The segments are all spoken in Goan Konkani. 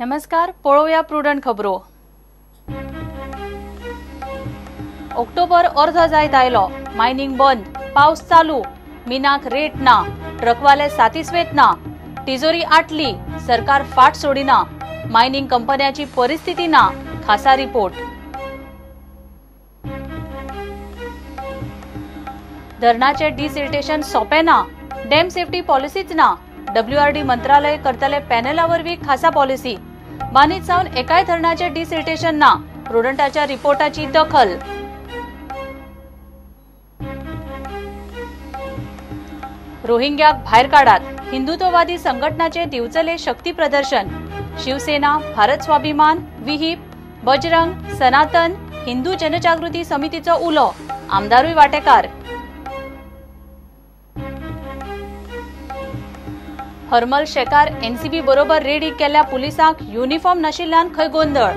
नमस्कार, पळोवया प्रुडंट खबरो। ऑक्टोबर अर्धो जायत आयलो, मायनिंग बंद, पावस चालू, मिनाक रेट ना, ट्रकवाले सातिस्वेत ना, तिजोरी आटली, सरकार फाट सोडिना, मायनिंग कंपन्याची परिस्थिती ना। खासा रिपोर्ट। धरणाचे डिसिल्टेशन सोपे ना, डॅम सेफ्टी पॉलिसीच ना, डब्ल्यूआरडी मंत्रालय करतले पॅनला वरवीं खासा पॉलिसी। बांदीत सावन एकाय धरणाचे डिसिल्टेशन ना, प्रुडंटाच्या रिपोर्टाची दखल। रोहिंग्याक भायर काडात, हिंदुत्ववादी संघटनाचे दिवचले शक्ती प्रदर्शन। शिवसेना, भारत स्वाभिमान, विहिप, बजरंग, सनातन, हिंदू जनजागृती समितीचो उलो, आमदारूय वाटेकार। हरमल शेकार एनसीबी बरोबर रेडी केल्ल्या पुलिसांक युनिफॉर्म नाशिल्ल्यान खंय गोंदळ।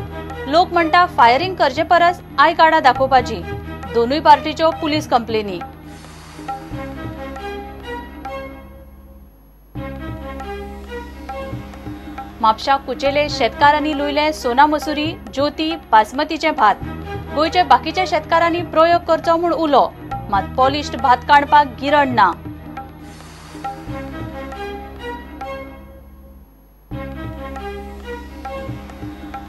लोक म्हणटा फायरिंग करचे परस I कार्डां दाखोवपाची। दोनूय पार्टीच्यो पुलीस कंप्लेनी। म्हापशा कुचेले शेतकारांनी लुयले सोना मसुरी, ज्योती, बासमतीचें भात। गोंयचे बाकीच्या शेतकारांनी प्रयोग करचो म्हूण उलो, मात पॉलिश्ड भात काडपाक गिरण ना।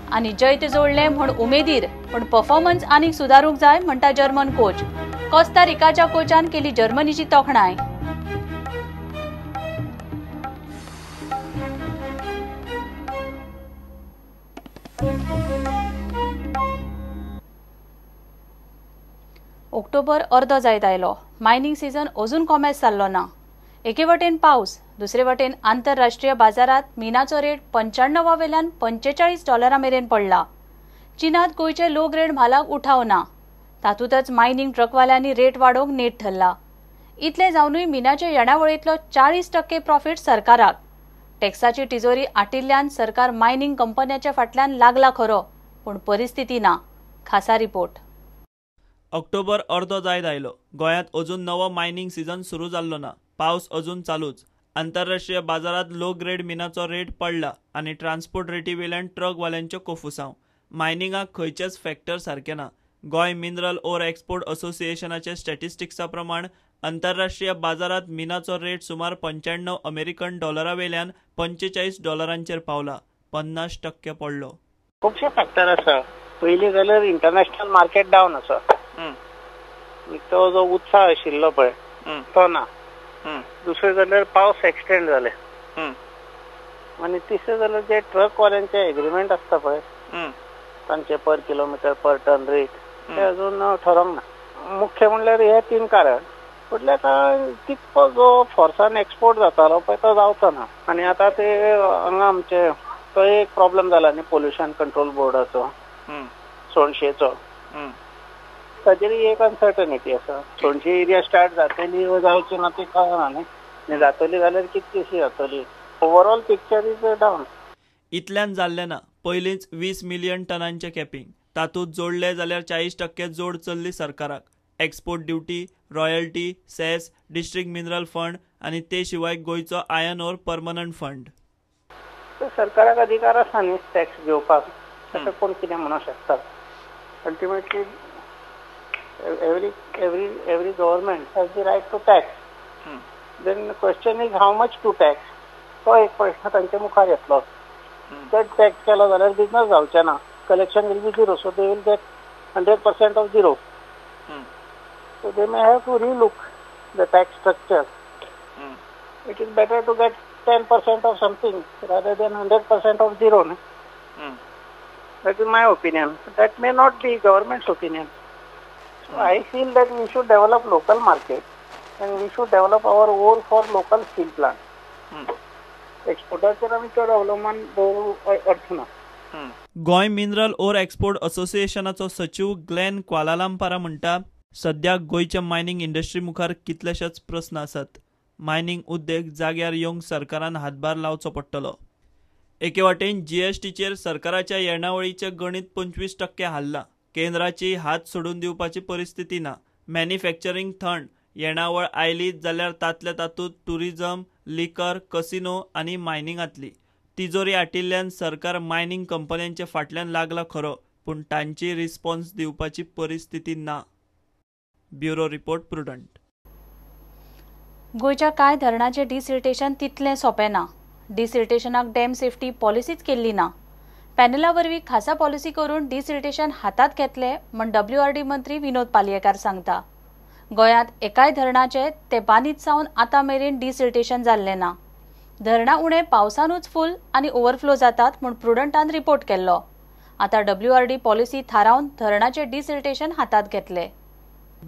आनी जैत जोडलें म्हूण उमेदीर, पूण परफॉर्मन्स आनीक सुदारूंक जाय म्हणटा जर्मन कोच। कोस्ता रिकाच्या कोचान केली जर्मनीची तोखणाय। ऑक्टोबर अर्दो जायत आयलो, मायनिंग सीझन अजून कोमेस जाल्लो ना। एके वटेन पावस, दुसरे वटेन आंतरराष्ट्रीय बाजारात मिनाचो रेट 95 वेल्यान 45 डॉलरा मेरेन पडला। चीनात गोंयचे लो ग्रेड म्हालाक उठाव ना, तातूंतच मायनिंग ट्रकवाल्यांनी रेट वाडोवंक नेट ठरला। इतलें जावनूय मिनाचे येणावळींतलो 40% प्रॉफिट सरकाराक। टॅक्साची तिजोरी आटिल्ल्यान सरकार मायनिंग कंपन्याच्या फाटल्यान लागला खरो, पूण परिस्थिती ना। खासा रिपोर्ट। ऑक्टोबर अर्दो जायत आयलो, गोंयांत अजून नवो मायनिंग सीझन सुरू जाल्लो ना, पावस अजून चालूच। आंतरराष्ट्रीय बाजारात लो ग्रेड मिनाचो रेट पडला आनी ट्रान्सपोर्ट रेटी वेल्यान ट्रकवाल्यांच्यो कोफुसांव। मायनिंगाक खंयचेच फॅक्टर सारके ना। गोंय मिनरल ओर एक्सपोर्ट असोसिएशनाचे स्टॅटिस्टिक्सा प्रमाण आंतरराष्ट्रीय बाजारात मिनाचो रेट सुमार 95 अमेरिकन डॉलरा वेल्यान 45 डॉलरांचेर पावला, 50% पडलो। खुबशे फॅक्टर आसा। पयलीं जाल्यार इंटरनॅशनल मार्केट डावन आसा, तो जो उत्साह आशिल्लो पळय तो ना। दुसरें जाल्यार पावस एक्सटेंड जाले, आनी तिसरें जाल्यार जे ट्रकवाल्यांचे एग्रीमेंट आसता पळय तांचे per kilometre per ton rate ते अजून ठरोवंक ना। मुख्य म्हणल्यार हे तीन कारण। फुडल्या कांय तितको जो फोर्सान एक्सपोर्ट जातालो पळय तो जावचो ना। आनी आतां ते हांगा आमचे तो एक प्रॉब्लम जाला न्ही, पोल्युशन कंट्रोल बोर्डाचो सोनशेचो, ताजेर एक अनसर्टनिटी आसा। सोनशे एरिया स्टार्ट जातली वा जावची ना ती कळना न्ही, आनी जातली जाल्यार कितलीशी जातली। Overall picture is down. इतल्यान जाल्लें ना, पयलींच 20 मिलियन टनांचें कॅपिंग, तातूंत जोडले जाल्यार 40% जोड चल्ली सरकाराक। Export duty, royalty, cess, district mineral fund आनी ते शिवाय गोंयचो आयर्न ओर परमनंट फंड। सरकाराक अधिकार आसा न्ही टॅक्स घेवपाक, ताका कोण कितें म्हणूंक शकता। Ultimately every every every government has the right to tax. Then the question is how much to tax. तो एक प्रश्न तांचे मुखार येतलो। चड टॅक्स केलो जाल्यार बिजनस जावचें ना, collection will be zero, so they will get 100% of zero. So they may have to relook the tax structure. It is better to get 10% of something rather than 100% of zero. That is my opinion. That may not be government's opinion. So I feel that we should develop local market and we should develop our ore for local steel plant. एक्सपोर्टाचेर आमी चड अवलंबन दवरूंक अर्थ ना। गोंय मिनरल ओर एक्सपोर्ट असोसिएशनाचो सचीव ग्लॅन क्वालालंपारा म्हणटा, सद्या गोंयच्या मायनिंग इंडस्ट्री मुखार कितलेशेच प्रस्न आसात। मायनिंग उद्देग जाग्यार येवंक सरकारान हातभार लावचो पडटलो। एके वाटेन जीएसटीचेर सरकाराच्या येणावळीचें गणीत 25% हाल्लां, केंद्राची हात सोडून दिवपाची परिस्थिती ना। मॅन्युफॅक्चरींग थंड, येणावळ आयली जाल्यार तांतल्या तातूंत टुरिझम, लिकर, कसिनो आनी मायनिंगांतली। तिजोरी आटिल्ल्यान सरकार मायनिंग कंपन्यांचे फाटल्यान लागला खरो, पूण तांची रिस्पॉन्स दिवपाची परिस्थिती ना. Bureau report, Prudent. गोंयच्या कांय धरणाचें डिसिल्टेशन तितलें सोंपें ना. डिसिल्टेशनाक डॅम सेफ्टी पॉलिसीच केल्ली ना. पॅनला वरवीं खासा पॉलिसी करून डिसिल्टेशन हातांत घेतले म्हण WRD मंत्री विनोद पालयेकार सांगता. गोंयांत एकाय धरणाचे ते बांदीत सावन आतां मेरेन डिसिल्टेशन जाल्लें ना. धरणां उणें पावसानूच फूल आनी ओवरफ्लो जातात म्हूण प्रुडंटान रिपोर्ट केल्लो. आतां WRD policy थारावन धरणाचें डिसिल्टेशन हातांत घेतले.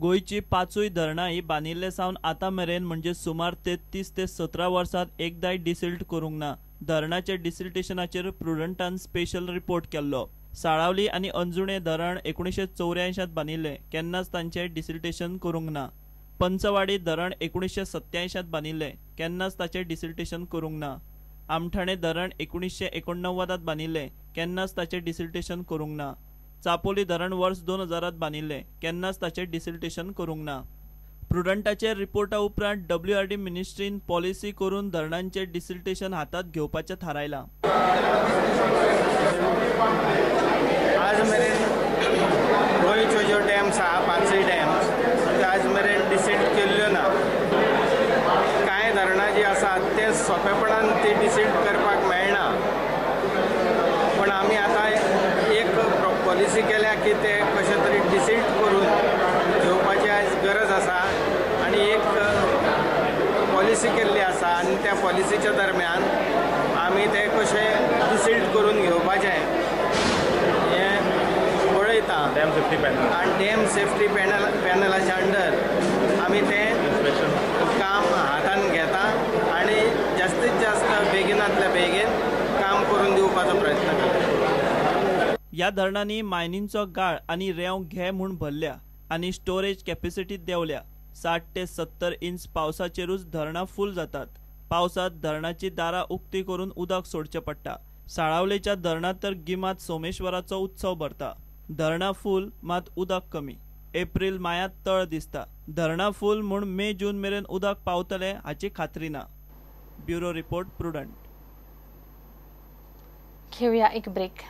गोंयची 5 धरणां ही बांदिल्ले सावन आतां मेरेन म्हणजे सुमार 33 ते 17 वर्सांत एकदाय डिसिल्ट करूंक ना. धरणाच्या डिसिल्टेशनाचेर प्रुडंटान स्पेशल रिपोर्ट केल्लो. साळावली आनी अंजुणे धरण 1984 बांदिल्लें, केन्नाच तांचें डिसिल्टेशन करूंक ना. पंचवाडी धरण 1987 बांदिल्लें, केन्नाच ताचें डिसिल्टेशन करूंक ना. आमठाणे धरण 1989 बांदिल्लें, केन्नाच ताचें डिसिल्टेशन करूंक ना. चापोली धरण वर्स 2000 बांदिल्लें, केन्नाच ताचें डिसिल्टेशन करूंक ना. प्रुडंटाचे रिपोर्टा उपरांत WRD मिनिस्ट्रीन पॉलिसी करून धरणांचे डिसिल्टेशन हातांत घेवपाचें थारायलां. आज मेरेन गोंयच्यो ज्यो डॅम्स आहा, 5 डॅम्स, त्यो आज मेरेन डिसिल्ट केल्ल्यो ना. कांय धरणां जीं आसात ते सोंपेपणान ती डिसिल्ट करपाक मेळना, पूण आमी आतां एक पॉलिसी केल्या की ते कशें तरी डिसिल्ट करून घेवपाची आयज गरज आसा आनी एक पॉलिसी केल्ली आसा आनी त्या पॉलिसीच्या दरम्यान आमी ते कशें डिसिल्ट करून घेवपाचें हें पळयता. डॅम सेफ्टी पॅनल आनी डॅम सेफ्टी पॅनलाच्या अंडर आमी तें काम हातान घेता आनी जास्तीत जास्त बेगिनांतल्या बेगीन काम करून दिवपाचो प्रयत्न करता. ह्या धरणांनी मायनिंगचो गाळ आनी रेंव घे म्हूण भरल्या आनी स्टोरेज कॅपेसिटी देंवल्या. 60 ते 70 इंच पावसाचेरूच धरणां फूल जातात. पावसांत धरणाची दारां उक्ती करून उदक सोडचें पडटा. साळावलेच्या धरणांत तर गिमांत सोमेश्वराचो उत्सव भरता. धरणां फूल मात उदक कमी. एप्रील मायांत तळ दिसता. धरणां फूल म्हूण मे जून मेरेन उदक पावतलें हाची खात्री ना. Bureau report, Prudent. घेवया एक ब्रेक.